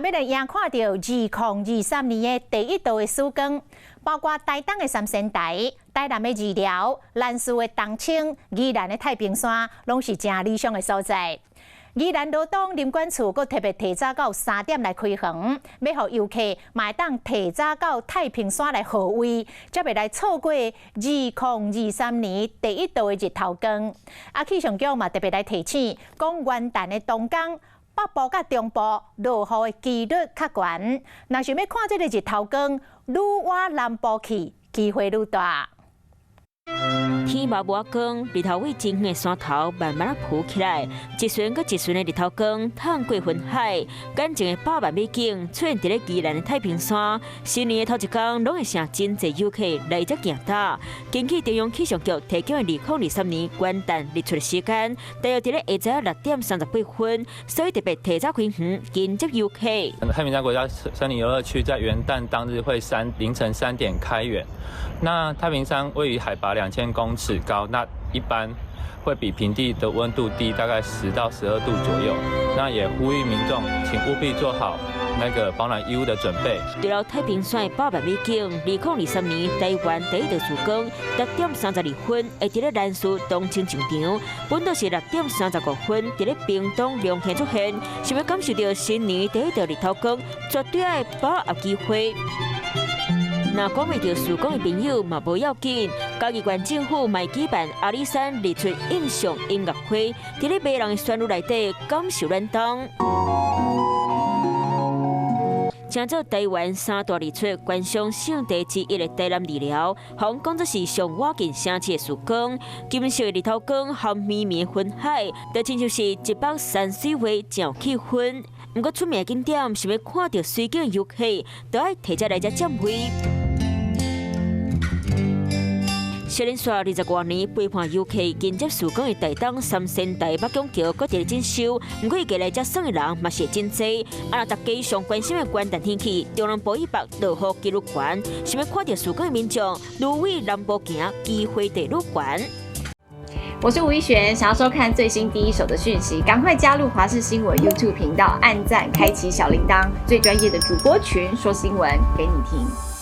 欲來迎看著2023年的第一道的曙光，包括台東的三仙台、台南的二寮、蘭嶼的冬青、宜蘭的太平山，攏是誠理想的所在。宜蘭羅東林管處閣特別提早到3點來開園，欲予遊客嘛會當提早到太平山來號位，才袂來錯過2023年第一道的日頭光。啊，氣象局嘛特別來提醒，講元旦的當工，北部佮中部落雨的幾率較懸。若想欲看這个日頭光，愈往南部去，機會愈大。天嘛無光，日頭對真遠的山頭慢慢仔浮起來，一瞬閣一瞬的日頭光，淌過雲海，眼前的百萬美景出現佇咧宜蘭的太平山。新年的頭一工，攏會成真濟遊客來遮行搭。根據中央氣象局提供的2023年元旦日出的時間，大約佇咧下晝6點38分，所以特別提早開園迎接遊客。太平山國家森林遊樂區在元旦當日會凌晨3點開園。那太平山位於海拔2000公尺高，那一般會比平地的溫度低大概10到12度左右。那也呼籲民眾，請務必做好那個保暖衣物的準備。除了太平山的百萬美景，2023年台灣第一道曙光6點32分會佇咧蘭嶼東清上場，本島是6點35分佇咧屏東龍坑出現，想欲感受著新年第一道日頭光，絕對愛把握機會。若趕袂著曙光的朋友嘛無要緊，嘉義縣政府嘛舉辦阿里山日出印象音樂會，佇咧迷人的旋律內底感受暖冬。稱做台灣三大日出觀賞勝地之一的台南二寮，予人講做是上倚近城市的曙光，金色的日頭光和綿綿雲海，就親像是一幅山水畫，真有氣氛。毋過出名的景點，想欲看著水景的遊客，都愛提早來遮佔位。小連續20多年陪伴遊客迎接曙光的台東三仙台北港橋，閣佇咧整修。毋過過來遮耍的人嘛是真濟。啊，若大家上關心的元旦天氣，中南部以北落雨幾率懸，想欲看著曙光的民眾，愈往南部行，機會就愈懸。我是吳一璇，想要收看最新第一手的訊息，趕快加入華視新聞 YouTube 頻道，按讚，開啟小鈴鐺，最專業的主播群說新聞給你聽。